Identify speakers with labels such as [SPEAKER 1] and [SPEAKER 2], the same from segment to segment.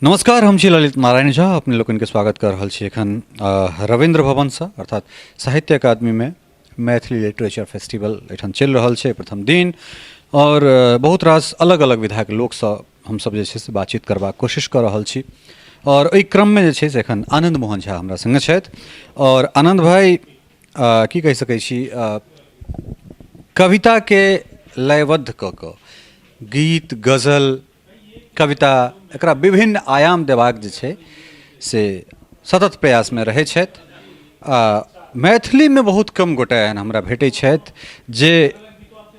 [SPEAKER 1] नमस्कार, हम छी ललित नारायण झा। अपने लोकनिके स्वागत कर रहल छी एखन रविन्द्र भवनसँ, अर्थात साहित्य अकादमीमे मैथिली लिटरेचर फेस्टिवल एहिठाम चलि रहल छै प्रथम दिन। आओर बहुत रास अलग अलग विधाके लोकसँ हमसब जे छै से बातचीत करबाक कोशिश कऽ रहल छी। आओर एहि क्रममे जे छै से एखन आनन्द मोहन झा हमरा सङ्गे छथि। आओर आनन्द भाइ, की कहि सकै छी, कविताके लयबद्ध कऽ कऽ गीत, गजल, कविता, एकरा विभिन्न आयाम देबाक जे छै से सतत प्रयासमे रहै छथि। आ मैथिलीमे बहुत कम गोटे एहन हमरा भेटै छथि जे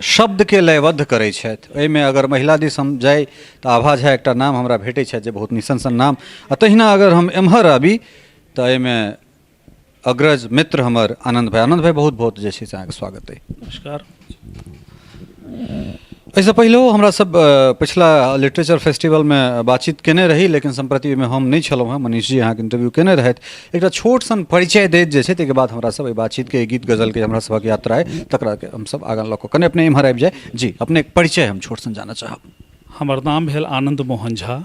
[SPEAKER 1] शब्दके लयबद्ध करै छथि। एहिमे अगर महिला दिस हम जाइ तऽ आभा झा एकटा नाम हमरा भेटै छथि जे बहुत निसंसन नाम। आ तहिना अगर हम एम्हर आबी तऽ एहिमे अग्रज मित्र हमर आनन्द भाई। आनन्द भाई, बहुत बहुत जे छै से अहाँके स्वागत अइ।
[SPEAKER 2] नमस्कार।
[SPEAKER 1] एहिसँ पहिलहो हमरा सब पछिला लिटरेचर फेस्टिवलमे बातचीत केने रही, लेकिन सम्प्रति ओहिमे हम नहि छलहुँ हेँ। मनीष जी अहाँके इंटरव्यू केने रहथि। एकटा छोट सन परिचय दैत जे छै, ताहिके बाद हमरा सब एहि बातचीतके, एहि गीत गजलके हमरा सभक यात्रा अइ तकरा हमसब आगाँ लऽ कऽ कने अपने एम्हर आबि जाय जी। अपने परिचय हम छोट सन जानऽ चाहब।
[SPEAKER 2] हमर नाम भेल आनन्द मोहन झा।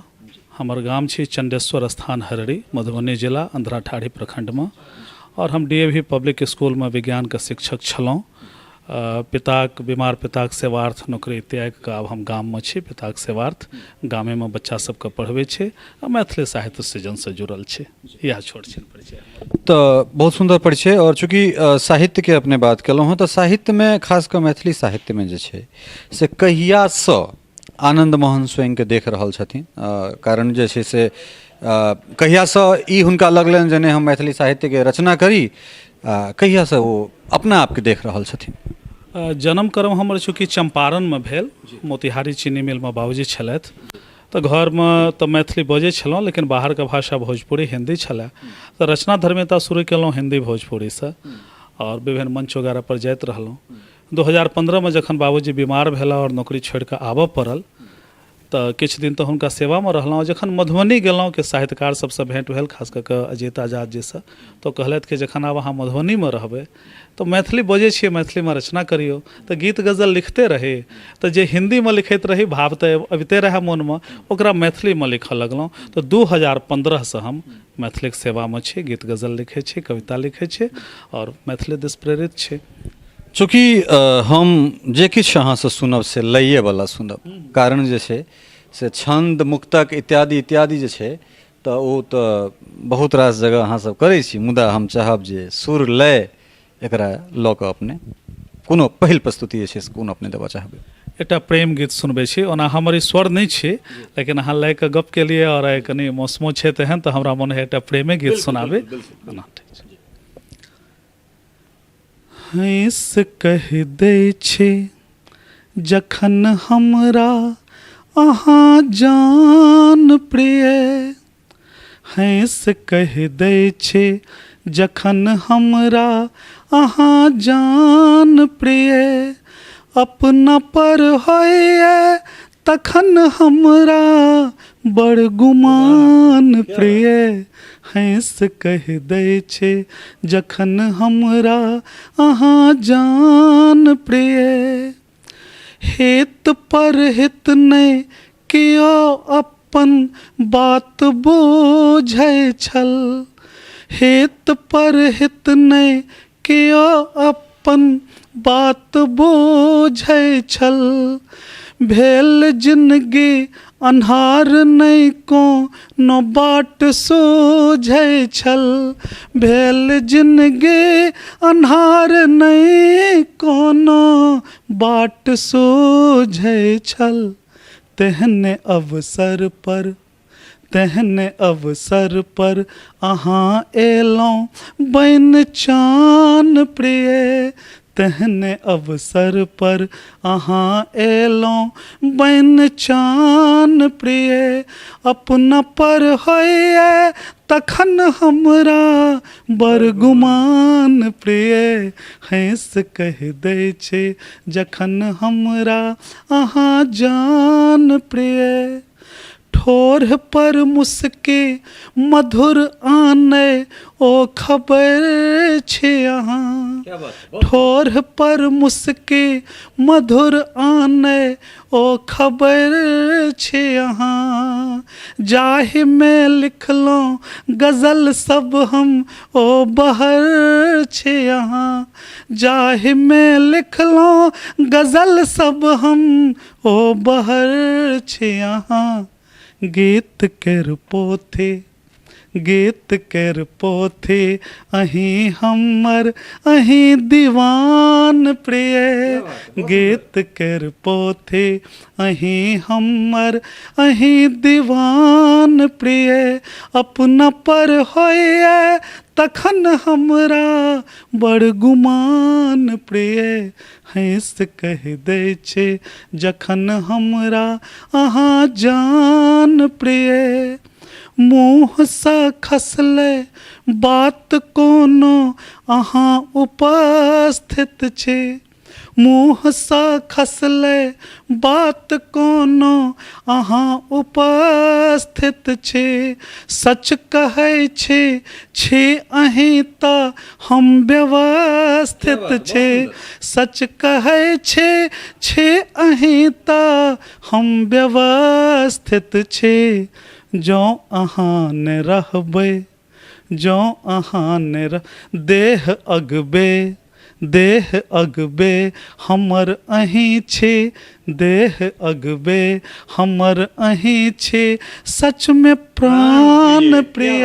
[SPEAKER 2] हमर गाम छी चण्डेश्वर स्थान हरड़ी, मधुबनी जिला, अंधराठाढ़ी प्रखण्डमे। आओर हम डी ए वी पब्लिक स्कूलमे विज्ञानके शिक्षक छलहुँ। पिताक बीमार पिताक सेवार्थ नौकरी त्यागि कऽ आब हम गाममे छी। पिताक सेवार्थ गामेमे बच्चा सबके पढ़बै छी आ मैथिली साहित्य सृजनसँ जुड़ल छी। इएह छोट छिन परिचय।
[SPEAKER 1] तऽ बहुत सुन्दर परिचय। आओर चूँकि साहित्यके अपने बात केलहुँ हँ, तऽ साहित्यमे, खास कऽ मैथिली साहित्यमे जे छै से कहियासँ आनन्द मोहन स्वयंके देख रहल छथिन? कारण जे छै से कहियासँ ई हुनका लगलनि जे नहि, हम मैथिली साहित्यके रचना करी? कहियासँ ओ अपना आपके देख रहल छथिन?
[SPEAKER 2] जन्म कर्म हमर चूँकि चम्पारणमे भेल, मोतिहारी चीनी मिलमे बाबूजी छलथि, तऽ घरमे तऽ मैथिली बजै छलहुँ, लेकिन बाहरके भाषा भोजपुरी, हिन्दी छलए। तऽ रचना धर्मिता शुरू केलहुँ हिन्दी भोजपुरीसँ आओर विभिन्न मंच वगैरह पर जाइत रहलहुँ। 2015मे जखन बाबूजी बीमार भेला आओर नौकरी छोड़ि कऽ आबऽ पड़ल, तऽ किछु दिन तऽ हुनका सेवामे रहलहुँ। जखन मधुबनी गेलहुँ कि साहित्यकार सबसँ भेँट भेल, खास कऽ कऽ अजित आजाद जीसँ, तऽ ओ कहलथि कि जखन आब अहाँ मधुबनीमे रहबै तऽ मैथिली बजै छियै, मैथिलीमे रचना करियौ। तऽ गीत गजल लिखते रही, तऽ जे हिन्दीमे लिखैत रही, भाव तऽ अबिते रहए मोनमे, ओकरा मैथिलीमे लिखऽ लगलहुँ। तऽ 2015सँ हम मैथिलीके सेवामे छी। गीत गजल लिखै छी, कविता लिखै छी आओर मैथिली दिस प्रेरित छी।
[SPEAKER 1] चूँकि हम जे किछु अहाँसँ सुनब से लैएवला सुनब, कारण जे छै से छन्द, मुक्तक इत्यादि इत्यादि जे छै तऽ ओ तऽ बहुत रास जगह अहाँसभ करै छी, मुदा हम चाहब जे सुर लय एकरा लऽ कऽ अपने कोनो पहिल प्रस्तुति जे छै से कोनो अपने देबऽ चाहबै।
[SPEAKER 2] एकटा प्रेम गीत सुनबै छी। ओना हमर ई स्वर नहि छी, लेकिन अहाँ लए कऽ गप केलियै आओर आइ कनि मौसमो छै तेहन, तऽ हमरा मोन है एकटा प्रेमे गीत सुनाबी। ओना ठीक छै। हँसि कहि दै छी जखन हमरा अहाँ जान प्रिय, हँसि कहि दै छी जखन हमरा अहाँ जान प्रिय, अपना पर होइए तखन हमरा बड़ गुमान प्रिय। हँसि कहि दै छै जखन हमरा अहाँ जान प्रिय। हित पर हित नहि केओ अपन बात बुझै छल, हित पर हित नहि केओ अपन बात बुझै छल। भेल जिनगी अन्हार नहि कोनो बाट सूझै छल, भेल जिनगी अन्हार नहि कोनो बाट सूझै छल। तेहने अवसर पर, तेहने अवसर पर अहाँ एलहुँ बनि चान प्रिय, तेहने अवसर पर अहाँ एलहुँ बनि चान प्रिय। अपना पर होइए तखन हमरा बड़ गुमान प्रिय। हँसि कहि दै छै जखन हमरा अहाँ जान प्रिय। ठोर पर मुस्की मधुर आनै ओ खबर छी अहाँ ठोर पर मुस्की मधुर आनै ओ खबर छी अहाँ जाहिमे लिखलहुँ गजल सब हम ओ बहर छी अहाँ जाहिमे लिखलहुँ गजल सब हम ओ बहर छी अहाँ गीत केर पोथी गीत केर पोथी अहीं हमर अहीं दीवान प्रिय गीत केर पोथी अहीं हमर अहीं दीवान प्रिय अपना पर होइए तखन हमरा बड़ गुमान प्रिय हँसि कहि दै छै जखन हमरा अहाँ जान प्रिय मुँहसँ खसलै बात कोनो अहाँ उपस्थित छी मुँहसँ खसलै बात कोनो अहाँ उपस्थित छी सच कहै छी छी अहीं तऽ हम व्यवस्थित छी सच कहै छी छी अहीं तऽ हम व्यवस्थित छी जँ अहाँ ने रहबै जँ अहाँ ने रह देह अगबे देह अगबे हमर अहीं छी देह अगबे हमर अहीं छी सचमे प्राण प्रिय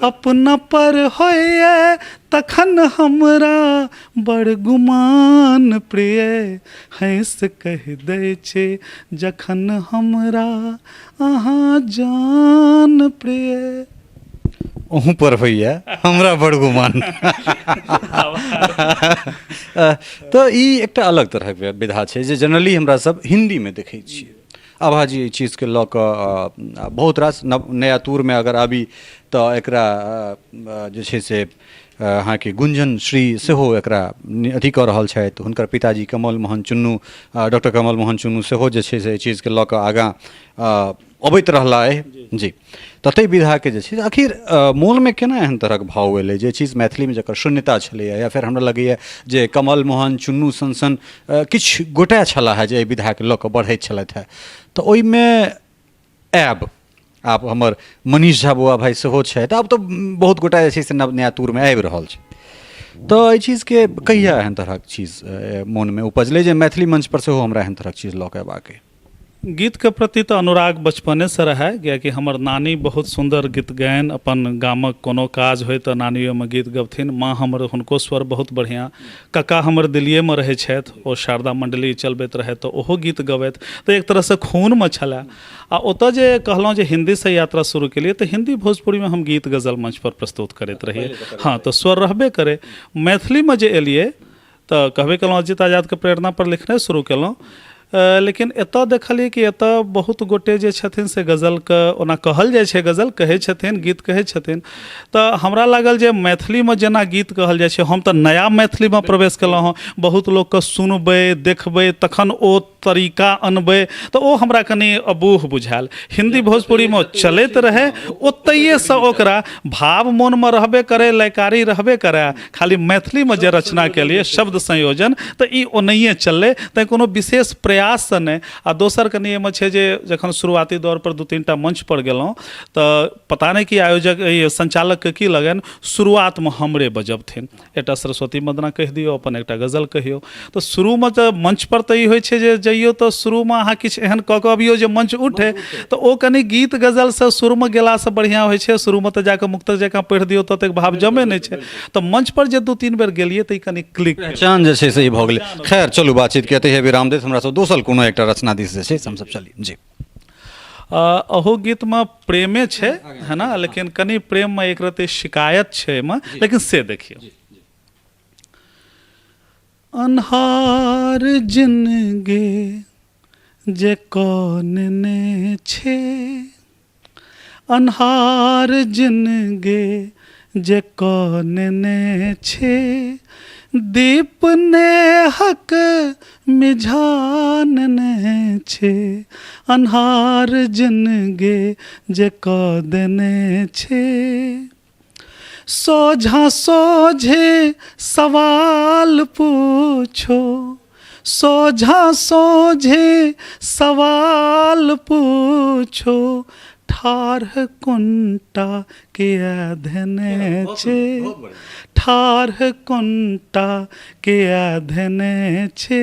[SPEAKER 2] अपना पर होइए तखन हमरा बड़ गुमान प्रिय हँसि कहि दै छी जखन हमरा अहाँ जान प्रिय
[SPEAKER 1] अहूँ पर होइए हमरा बड़ गुमान तऽ ई एकटा अलग तरहक विधा छै जे जनरली हमरा सब हिन्दीमे देखै छियै आभाजी एहि चीजके लऽ कऽ बहुत रास नव नया तूरमे अगर आबी तऽ एकरा जे छै से अहाँके गुंजन श्री सेहो एकरा अथी कऽ रहल छथि हुनकर पिताजी कमल मोहन चुन्नू डॉक्टर कमल मोहन चुन्नू सेहो जे छै से एहि चीजके लऽ कऽ आगाँ अबैत रहला अइ जी तऽ ताहि विधाके जे छै आखिर मोनमे केना एहन तरहक भाव एलै जे चीज मैथिलीमे जकर शून्यता छलैए या फेर हमरा लगैए जे कमल मोहन चुन्नू सन सन किछु गोटे छलाह जे एहि विधाके लऽ कऽ बढ़ैत छलथि हेँ तऽ ओहिमे आयब आब हमर मनीष झा बौआ भाइ सेहो छथि आब तऽ बहुत गोटा जे छै से नव नया तूरमे आबि रहल छै तऽ एहि चीजके कहिया एहन तरहक चीज मोनमे उपजलै जे मैथिली मंचपर सेहो हमरा एहन तरहक चीज लऽ कऽ अयबाक अइ
[SPEAKER 2] गीतके प्रति तऽ अनुराग बचपनेसँ रहए किएकि हमर नानी बहुत सुन्दर गीत गायन अपन गामक कोनो काज होइ तऽ नानी ओहिमे गीत गबथिन माँ हमर हुनको स्वर बहुत बढ़िआँ कका हमर दिल्लिएमे रहै छथि ओ शारदा मण्डली चलबैत रहथि तऽ ओहो गीत गबथि तऽ एक तरहसँ खूनमे छलए आ ओतऽ जे कहलहुँ जे हिन्दीसँ यात्रा शुरू केलियै तऽ हिन्दी भोजपुरीमे हम गीत गजल मंचपर प्रस्तुत करैत रहियै हँ तऽ स्वर रहबे करै मैथिलीमे जे एलियै तऽ कहबे केलहुँ अजित आजादके प्रेरणापर लिखनाइ शुरू केलहुँ लेकिन एतऽ देखलियै कि एतऽ बहुत गोटे जे छथिन से गजलके ओना कहल जाइ छै गजल कहै छथिन गीत कहै छथिन तऽ हमरा लागल जे मैथिलीमे जेना गीत कहल जाइ छै हम तऽ नया मैथिलीमे प्रवेश केलहुँ हँ बहुत लोकके सुनबै देखबै तखन ओ तरीका अनबै तऽ ओ हमरा कनि अबूह बुझायल हिन्दी भोजपुरीमे चलैत रहै ओतहिएसँ ओकरा भाव मोनमे रहबे करै लयकारी रहबे करै खाली मैथिलीमे जे रचना केलियै शब्द संयोजन तऽ ई ओनाहिए चललै तैँ कोनो विशेष प्रयाससँ नहि आ दोसर कनि एहिमे छै जे जखन शुरुआती दौरपर दू तीन टा मंचपर गेलहुँ तऽ पता नहि कि आयोजक ई सञ्चालकके की लगनि शुरुआतमे हमरे बजबथिन एकटा सरस्वती वन्दना कहि दियौ अपन एकटा गजल कहियौ तऽ शुरूमे तऽ मंचपर तऽ ई होइ छै जे जइयौ तऽ शुरूमे अहाँ किछु एहन कऽ कऽ अबियौ जे मंच उठे तऽ ओ कनि गीत गजलसँ शुरूमे गेलासँ बढ़िआँ होइ छै शुरूमे तऽ जाकऽ मुक्तक जकाँ पढ़ि दियौ तऽ ओतेक भाव जमै नहि छै तऽ मंचपर जे दू तीन बेर गेलियै तऽ ई कनि क्लिक
[SPEAKER 1] पहचान जे छै से ई भऽ गेलै खैर चलू बातचीतके एतहिए विराम दैत हमरा सब दोसर कोनो एकटा रचना दिस जे छै से हमसब चली जी
[SPEAKER 2] अहू गीतमे प्रेमे छै है ना लेकिन कनि प्रेममे एक रति शिकायत छै एहिमे लेकिन से देखियौ अन्हार जिनगी जे कौन ने छै अन्हार जिनगी जे कौन ने छै दीप नेहक मिझान ने छै अन्हार जिनगी जे कऽ देने छै सोझा सोझे सवाल पूछो सोझा सोझे सवाल पूछो ठाढ़ कुंटा किया धेने छै ठाढ़ कुंटा किया धेने छै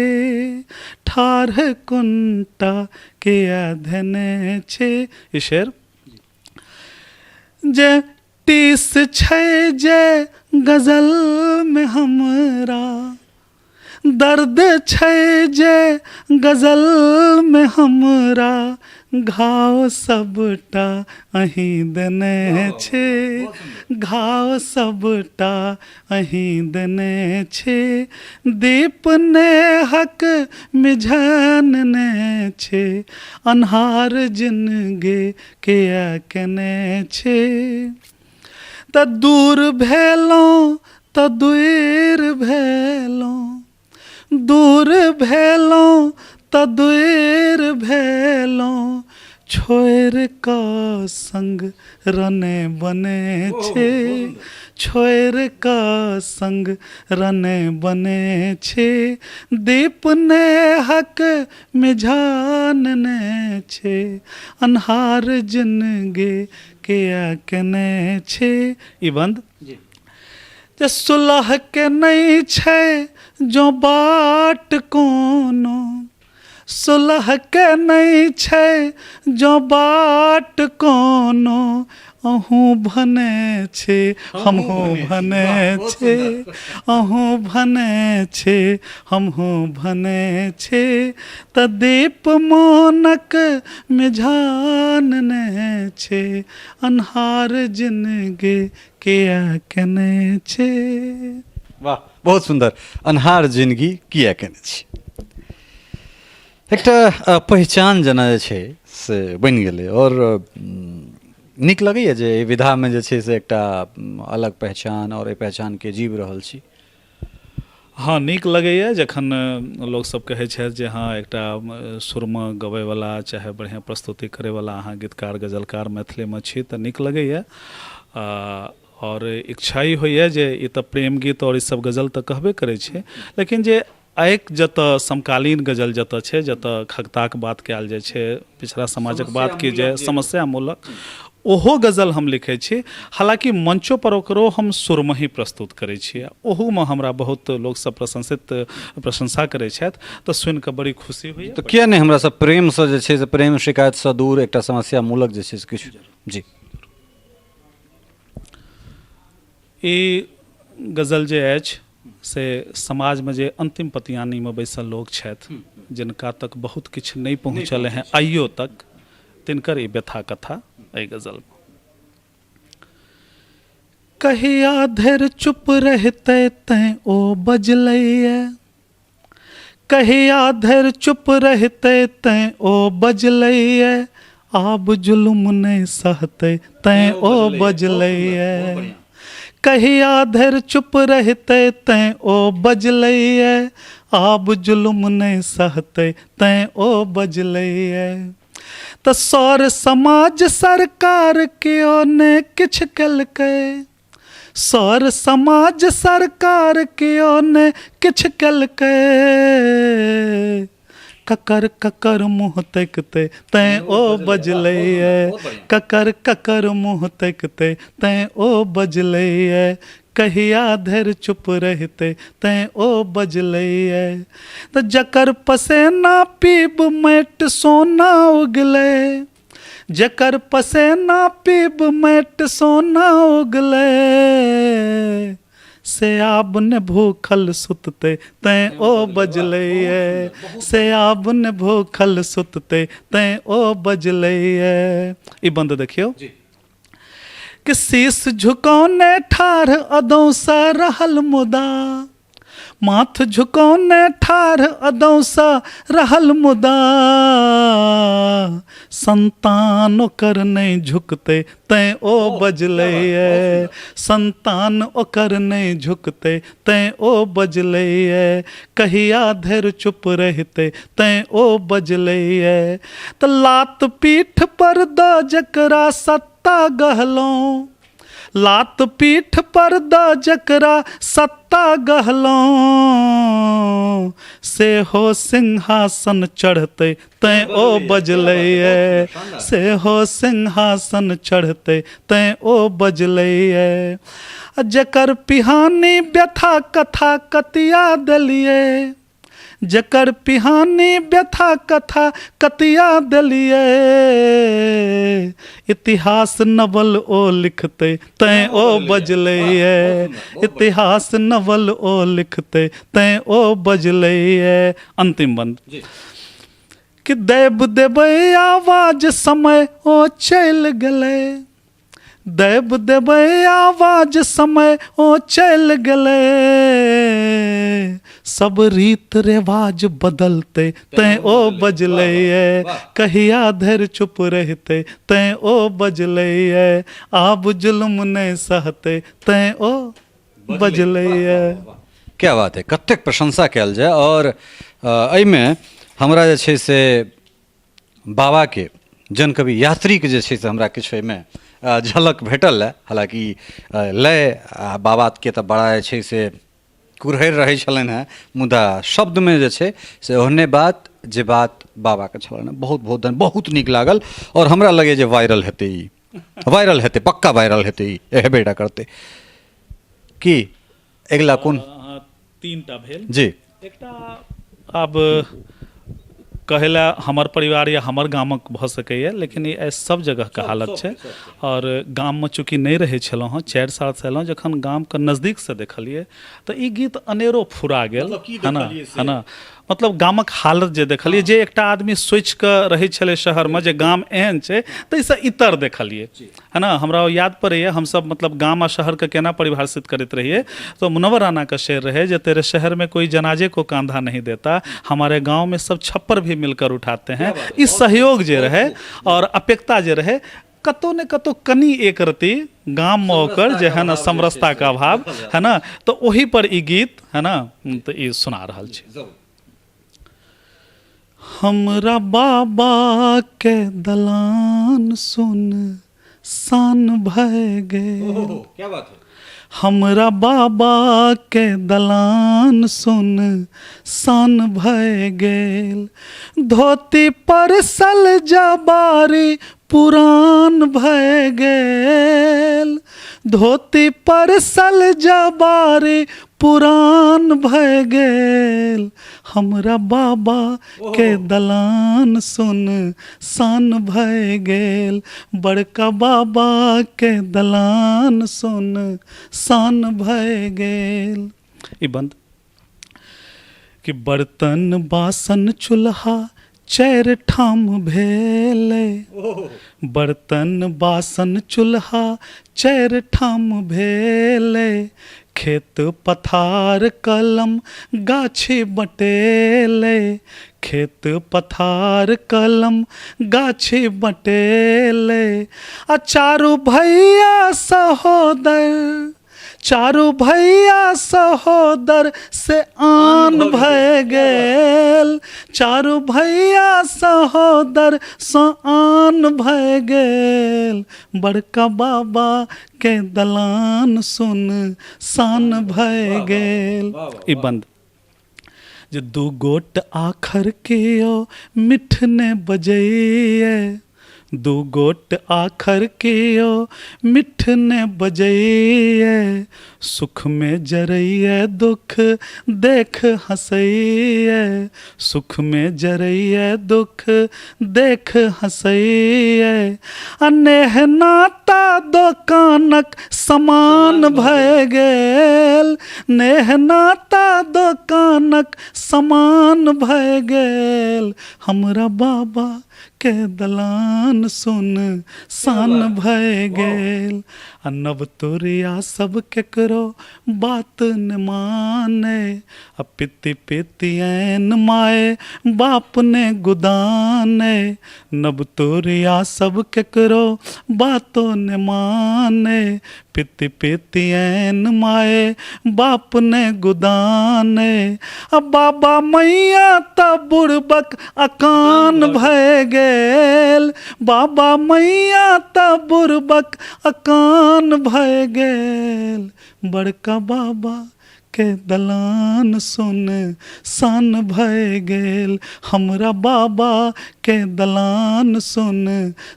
[SPEAKER 2] ठाढ़ कुंटा किया धेने छै ई शेर जे टीस छै जे गजलमे हमरा दर्द छै जे गजलमे हमरा घाव सबटा अहीं देने छै घाव सबटा अहीं देने छै दीप नेहक मिझानने छै अन्हार जिनगी किया केने छै तऽ दूर भेलहुँ तऽ दूर भेलहुँ दूर भेलहुँ तऽ दूर भेलहुँ छोड़ि कऽ संग रने बने छै छोड़ि कऽ संग रने बने छै दीप नेहक मिझानने छै अन्हार जिनगी किया केने छै ई बन्द जे सुलह के नहि छै जो बाट कोनो सुलह के नहि छै जो बाट कोनो अहूँ भने छी हमहूँ भने छी अहूँ भने छी हमहूँ भने छी तऽ दीप मोनक मिझानने छै अन्हार जिनगी किया केने छै।
[SPEAKER 1] वाह, बहुत सुन्दर। अन्हार जिनगी किया केने छी, एकटा पहिचान जेना जे छै से बनि गेलै आओर नीक लगैए जे एहि विधामे जे छै से एकटा अलग पहचान आओर एहि पहचानके जीव रहल छी।
[SPEAKER 2] हँ, नीक लगैए जखन लोकसभ कहै छथि जे हँ एकटा सुरमे गबैवला चाहे बढ़िआँ प्रस्तुति करैवला अहाँ गीतकार गजलकार मैथिलीमे छी तऽ नीक लगैए। आओर इच्छा ई होइए जे ई तऽ प्रेम गीत आओर ईसभ गजल तऽ कहबे करै छै, लेकिन जे आइक जतऽ समकालीन गजल जतऽ छै, जतऽ खगताक बात कयल जाइ छै, पिछड़ा समाजक बात की जे समस्यामूलक ओहो गजल हम लिखै छी। हालाँकि मंचो पर ओकरो हम सुरमे ही प्रस्तुत करै छी, ओहूमे हमरा बहुत लोकसभ प्रशंसित प्रशंसा करै छथि तऽ सुनिकऽ बड़ी खुशी होइए।
[SPEAKER 1] तऽ किया नहि हमरा सब प्रेमसँ जे छै से प्रेम शिकायतसँ दूर एकटा समस्यामूलक जे छै से किछु जी।
[SPEAKER 2] ई गजल जे अछि से समाजमे जे अन्तिम पतियानीमे बैसल लोक छथि, जिनका तक बहुत किछु नहि पहुँचल हैं आइयो तक, तिनकर ई व्यथा कथा एहि गजलमे। कहिया धरि चुप रहतै तैं ओ बजलैए, कहिया धरि चुप रहितै तैं ओ बजलैए, आब जुलुम नहि सहतै तैं ओ बजलैए। कहिया धरि चुप रहितै तैं ओ बजलैए, आब जुलुम नहि सहतै तैं ओ बजलैए। तऽ सर समाज सरकार केओ ने किछु केलकै, सर समाज सरकार केओ ने किछु केलकै, ककर ककर मुँह तकितै तैँ ओ बजलैए, ककर ककर मुँह तकितै तैँ ओ बजलैए, कहिया धरि चुप रहितै तैँ ओ बजलैए। तऽ जकर पसेना पीब माटि सोना उगलै, जकर पसेना पीब माटि सोना उगलै, से आब ने भूखल सुततै तैँ ओ बजलैए, से आब ने भूखल सुततै तैँ ओ बजलैए। ई बन्द देखियौ कि शीश झुकौने ठाढ़ अदौसँ रहल मुदा, माथ झुकौने ठाढ़ अदौसँ रहल मुदा संतान ओकर नहि झुकतै तैँ ओ बजलैए संतान ओकर नहि झुकतै तैँ ओ बजलैए कहिया धरि चुप रहितै तैँ ओ बजलैए तऽ लात पीठ पर दऽ जकरा सत्ता गहलौं लात पीठ पर दऽ जकरा सत्ता गहलौं सेहो सिंहासन चढ़तै तैँ ओ बजलैए सेहो सिंहासन चढ़तै तैँ ओ बजलैए आ जकर पिहानी व्यथा कथा कतिया देलियै जकर पिहानी व्यथा कथा कतिया देलियै इतिहास नवल ओ लिखतै तैँ ओ बजलैए इतिहास नवल ओ लिखतै तैँ ओ बजलैए अंतिम बंद कि दैव देबै आवाज समय ओ चलि गेलै दैव देबै आवाज समय ओ चलि गेलै सब रीत रिवाज बदलतै तैँ ओ बजलैए कहिया धरि चुप रहितै तैँ ओ बजलैए आब जुल्म नहि सहतै तैँ ओ बजलैए।
[SPEAKER 1] क्या बात है, कतेक प्रशंसा कयल जाय। आओर एहिमे हमरा जे छै से बाबाके जनकवि यात्रीके जे छै से हमरा किछु एहिमे झलक भेटल हँ। हालाँकि लय आ बाबाके तऽ बड़ा जे छै से कुरहरि रहै छलनि हेँ, मुदा शब्दमे जे छै से ओहने बात जे बात बाबाके छलनि हेँ। बहुत बहुत धन्य, बहुत नीक लागल। आओर हमरा लगैए जे वायरल हेतै ई, वायरल हेतै, पक्का वायरल हेतै ई, हेबे टा करतै। की अगिला कोन?
[SPEAKER 2] 3टा भेल
[SPEAKER 1] जी।
[SPEAKER 2] एकटा आब कहै लए हमर परिवार या हमर गामक भऽ सकैए, लेकिन ई सब जगहके हालत छै। आओर गाममे चूँकि नहि रहै छलहुँ हँ, 4 सालसँ एलहुँ, जखन गामके नजदीकसँ देखलियै तऽ ई गीत अनेरो फुरा गेल, है ने, है ने। मतलब गामक हालत जे देखलियै, जे एकटा आदमी सोचि कऽ रहै छलै शहरमे जे गाम एहन छै, ताहिसँ इतर देखलियै, है ना। हमरा याद पड़ैए, हमसब मतलब गाम आ शहरके केना परिभाषित करैत रहियै, तऽ मुनव्वर रानाके शेर रहै जे तेरे शहर में कोई जनाजे को कांधा नहीं देता, हमारे गाँव में सब छप्पर भी मिलकर उठाते हैं। ई सहयोग जे रहै आओर अपेक्षा जे रहै, कतौ ने कतौ कनि एक रति गाममे ओकर जे है ना समरसताके अभाव है ना, तऽ ओहि पर ई गीत है ना, तऽ ई सुना रहल छी। हमरा बाबा के दलान सुन सान भए गेल,
[SPEAKER 1] क्या बात है।
[SPEAKER 2] हमरा बाबा के दलान सुन सान भए गेल, धोती पर सल जबारी पुरान भए गेल, धोती पर सल जबारी पुरान भए गेल, हमरा बाबा के दलान सुन सान भए गेल, बड़का बाबा के दलान सुन सान भए गेल। ई बंद कि बर्तन बासन चूल्हा 4 ठाम भेलै, बर्तन बासन चूल्हा 4 ठाम भेलै, खेत पथार कलम गाछी बटेलै, खेत पथार कलम गाछी बटेलै, आ चारू भैया सहोदर, चारू भैया सहोदर से आन भए गेल, चारू भैया सहोदर सँ आन भए गेल, बड़का बाबा के दलान सुन सान भए गेल। ई बंद जे 2 गोट आखर केओ मिठने बजैए, 2 गोट आखर केओ मिठने बजैए, सुख में जरैए दुख देख हंसैए, सुख में जरैए दुख देख हंसैए, आ नेह नाता दोकानक समान भए गेल, नेह नाता दोकानक समान भए गेल, हमरा बाबा के दलान सुन सान भए गेल आ नव तुरिया सब केकरो बात न माने आ पिति पितियन माए बाप ने गुदाने नव तुरिया सब केकरो बातो न माने पिति पितियन माए बाप ने गुदाने आ बाबा मैया त बुड़बक अकान भए गेल बाबा मैया त बुड़बक अकान भए गेल बड़का बाबा के दलान सुन सान भए गेल हमरा बाबा के दलान सुन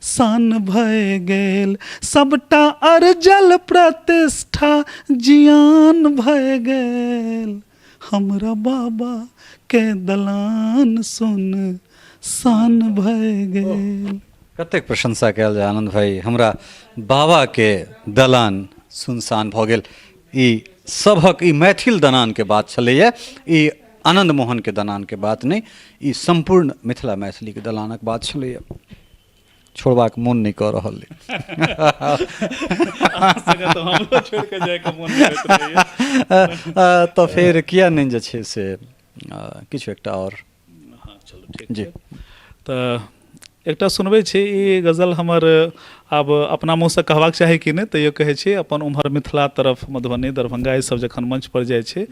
[SPEAKER 2] सान भए गेल सबटा अर्जल प्रतिष्ठा जियान भए गेल हमरा बाबा के दलान सुन सान भए गेल।
[SPEAKER 1] कतेक प्रशंसा कयल जाय आनंद भाई, हमरा बाबाके दलान सुनसान भऽ गेल। ई सभक ई मैथिल दलानके बात छलैए, ई आनंद मोहनके दलानके बात नहि, ई सम्पूर्ण मिथिला मैथिलीके दलानक बात छलैए। छोड़बाक मोन नहि कऽ रहल अइ। तऽ फेर किया नहि जे छै से किछु एकटा आओर।
[SPEAKER 2] हँ चलू ठीक जी तऽ एकटा सुनबै छी ई गजल हमर आब अपना मुँहसँ कहबाक चाही कि नहि तैयो कहै छी अपन उम्हर मिथिला तरफ मधुबनी दरभंगा ई सब जखन मंच पर जाइ छी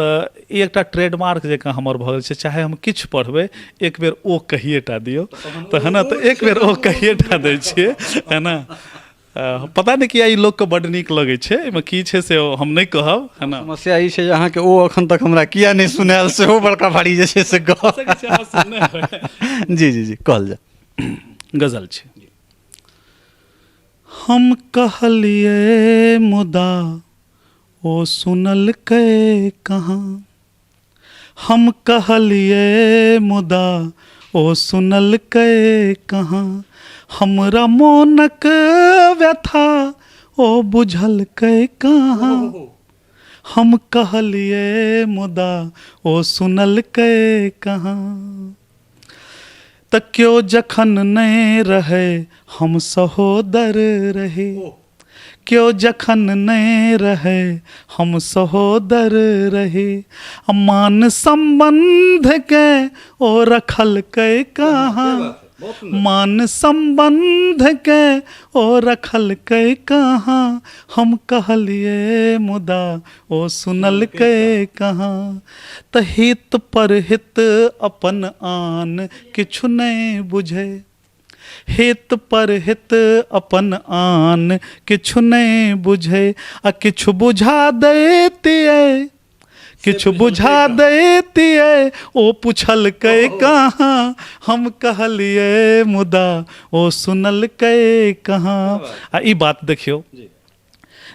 [SPEAKER 2] तऽ ई एकटा ट्रेडमार्क जकाँ हमर भऽ गेल छै चाहे हम किछु पढ़बै एक बेर ओ कहिए टा दियौ तऽ है ने तऽ एक बेर ओ कहिए टा दै छियै है ने। पता नहि किया ई लोकके बड्ड नीक लगै छै, एहिमे की छै से हम नहि कहब है ने।
[SPEAKER 1] समस्या ई छै जे अहाँके ओ अखन तक हमरा किया नहि सुनायल सेहो बड़का भारी जे छै से गप। जी जी जी कहल जाय।
[SPEAKER 2] गजल छै। हम कहलियै मुदा ओ सुनलकै कहाँ, हम कहलियै मुदा ओ सुनलकै कहाँ, हमरा मोनक व्यथा ओ बुझलकै कहाँ, हम कहलियै मुदा ओ सुनलकै कहाँ। तऽ केओ जखन नहि रहै हम सहोदर रही, केओ जखन नहि रहै हम सहोदर रही, मान सम्बन्धके ओ रखलकै कहाँ, मान सम्बन्धके ओ रखलकै कहाँ, हम कहलियै मुदा ओ सुनलकै कहाँ। तऽ हित पर हित अपन आन किछु नहि बुझै, हित पर हित अपन आन किछु नहि बुझै, आ किछु बुझा दैतियै, किछु बुझा दैतियै ओ पुछलकै कहाँ, हम कहलियै मुदा ओ सुनलकै कहाँ। आ ई बात देखियौ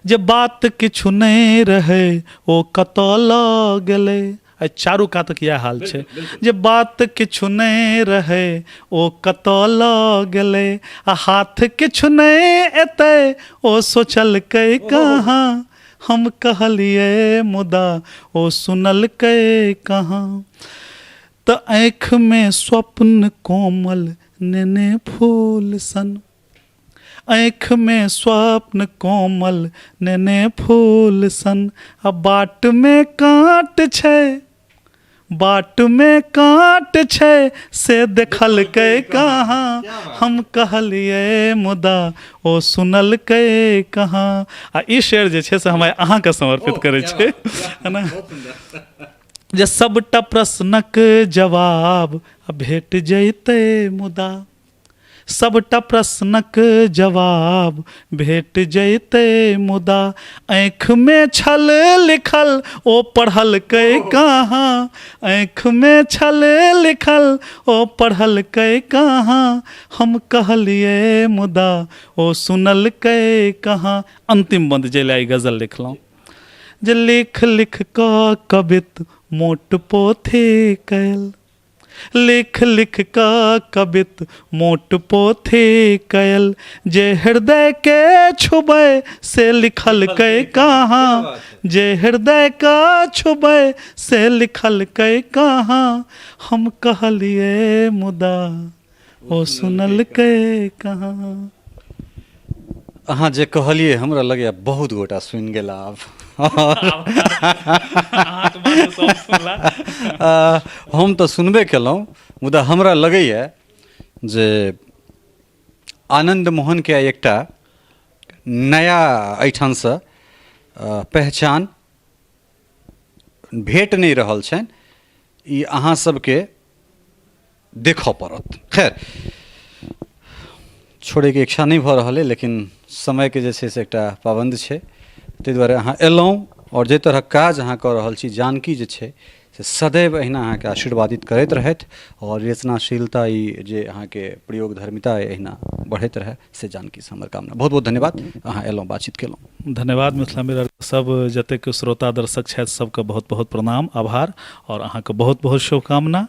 [SPEAKER 2] जे बात किछु नहि रहै ओ कतऽ लऽ गेलै, आइ चारू कातक इएह हाल छै जे बात किछु नहि रहै ओ कतऽ लऽ गेलै, आ हाथ किछु नहि एतै ओ सोचलकै कहाँ, हम कहलियै मुदा ओ सुनलकै कहाँ। तऽ आँखिमे स्वप्न कोमल नेने फूल सन, आँखिमे स्वप्न कोमल नेने फूल सन, आ बाटमे काँट छै, बाटमे काँट छै से देखलकै कहाँ, हम कहलियै मुदा ओ सुनलकै कहाँ। आ ई शेर जे छै से हम आइ अहाँके समर्पित करै छी है ने, जे सबटा प्रश्नक जवाब भेट जैतै मुदा, सबटा प्रश्नक जवाब भेट जैतै मुदा, आँखिमे छल लिखल ओ पढ़लकै कहाँ, आँखिमे छल लिखल ओ पढ़लकै कहाँ, हम कहलियै मुदा ओ सुनलकै कहाँ। अन्तिम बन्द जे लए ई गजल लिखलहुँ जे लिख लिख कऽ कवित मोट पोथी कयल, लिख लिख कऽ कवित मोट पोथी कयल, जे हृदय के छुबै से लिखलकै कहाँ, जे हृदय के छुबै से लिखलकै कहाँ, हम कहलियै मुदा ओ सुनलकै कहाँ।
[SPEAKER 1] अहाँ जे कहलियै हमरा लगैए बहुत गोटा सुनि गेला आब।
[SPEAKER 2] अहाँके बात सब सुनला।
[SPEAKER 1] हम तऽ सुनबे केलहुँ, मुदा हमरा लगैए जे आनन्द मोहनके आइ एकटा नया एहिठामसँ पहचान भेट नहि रहल छनि, ई अहाँ सबके देखऽ पड़त। खैर, छोड़ैके इच्छा नहि भऽ रहल अइ, लेकिन समयके जे छै से एकटा पाबन्द छै, ताहि दुआरे अहाँ एलहुँ आओर जाहि तरहक काज अहाँ कऽ रहल छी, जानकी जे छै से सदैव अहिना अहाँके आशीर्वादित करैत रहथि आओर रचनाशीलता ई जे अहाँके प्रयोग धर्मिता अइ अहिना बढ़ैत रहए, से जानकीसँ हमर कामना। बहुत बहुत धन्यवाद, अहाँ एलहुँ, बातचीत केलहुँ।
[SPEAKER 2] धन्यवाद। मिथिला मिरर सब जतेक श्रोता दर्शक छथि सबके बहुत बहुत प्रणाम, आभार आओर अहाँके बहुत बहुत शुभकामना।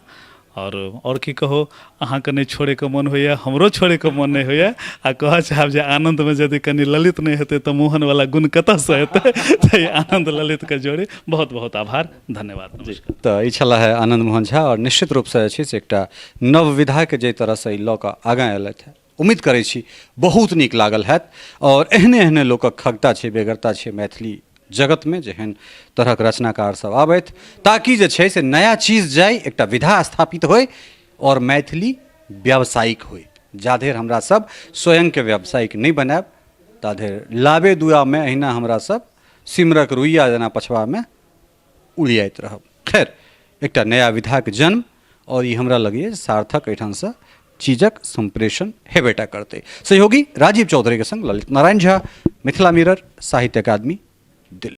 [SPEAKER 2] आओर की कहू, अहाँके नहि छोड़ैके मन होइए, हमरो छोड़ैके मन नहि होइए। आ कहऽ चाहब जे आनन्दमे यदि कनि ललित नहि हेतै तऽ मोहनवला गुण कतऽसँ हेतै? तऽ ई आनन्द ललितके जोड़ी। बहुत बहुत आभार, धन्यवाद, नमस्कार।
[SPEAKER 1] तऽ ई छलाह है आनन्द मोहन झा, आओर निश्चित रूपसँ जे छै से एकटा नव विधाके जाहि तरहसँ ई लऽ कऽ आगाँ अयलथि हेँ, उम्मीद करै छी बहुत नीक लागल हैत। आओर एहने एहने लोकक खगता छै, बेगरता छै मैथिली जगतमे, जेहन तरहक रचनाकार सब आबथि, ताकि जे छै से नया चीज जाय, एकटा विधा स्थापित होइ आओर मैथिली व्यावसायिक होइ। जाधरि हमरा सब स्वयंके व्यावसायिक नहि बनायब ताधरि लाबे दुआमे अहिना हमरा सब सिमरक रुइया जेना पछबामे उड़ियाइत रहब। खैर, एकटा नया विधाक जन्म आओर ई हमरा लगैए सार्थक एहिठामसँ चीजक सम्प्रेषण हेबेटा करतै। सहयोगी राजीव चौधरीके संग ललित नारायण झा, मिथिला मिरर, साहित्य अकादमी, दिल्ली।